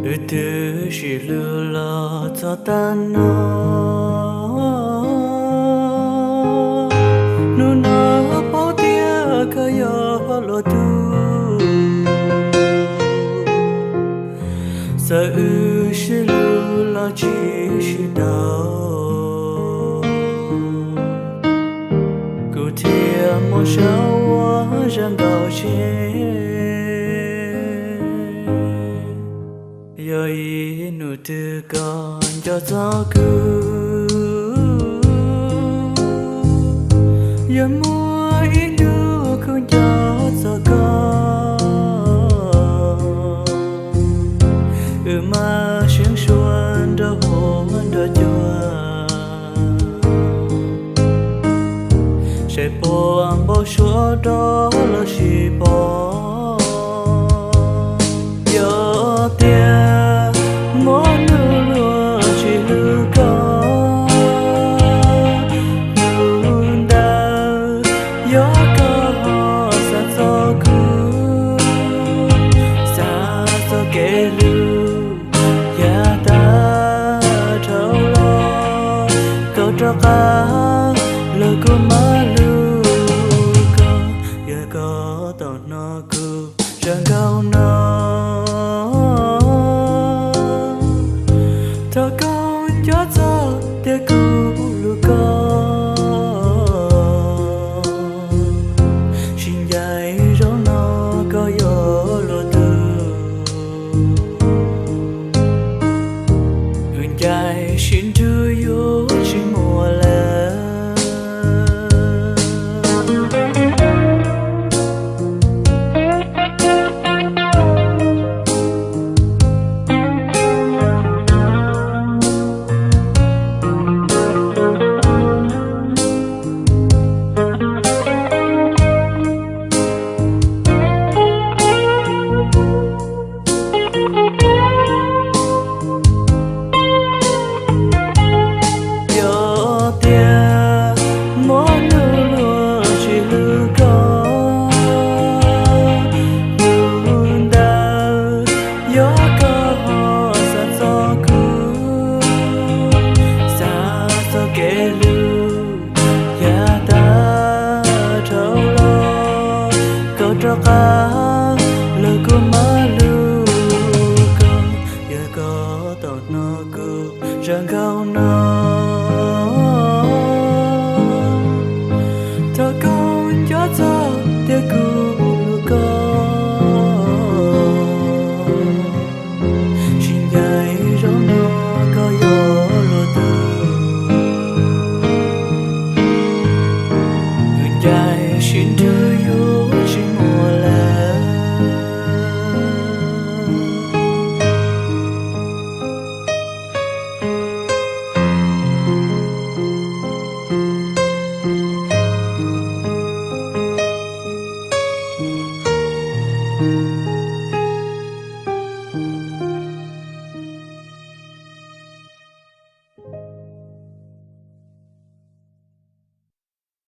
Wb twb sib hlub los txog tag no, hnub no paub tias koj yog luag tug. Txawm wb sib hlub los tsis sib tau, kuv thiaj muab saib ua zaj nkauj tshiab. Yog ib hnub twg koj nco txog kuv, yog muaj ib hnub kuv nco txog koj, wb mam sib sua nrog huab nrog cua, saib puas npau suav rov los sib pom. Yog tias muaj hnub luag tsis hlub koj, hnub ntawd yog koj ho xav txog kuv, xav txog kev hlub yav tag dhau los, koj rov qab los kuv mam hlub koj. Yog koj tau hnov kuv zaj nkauj no,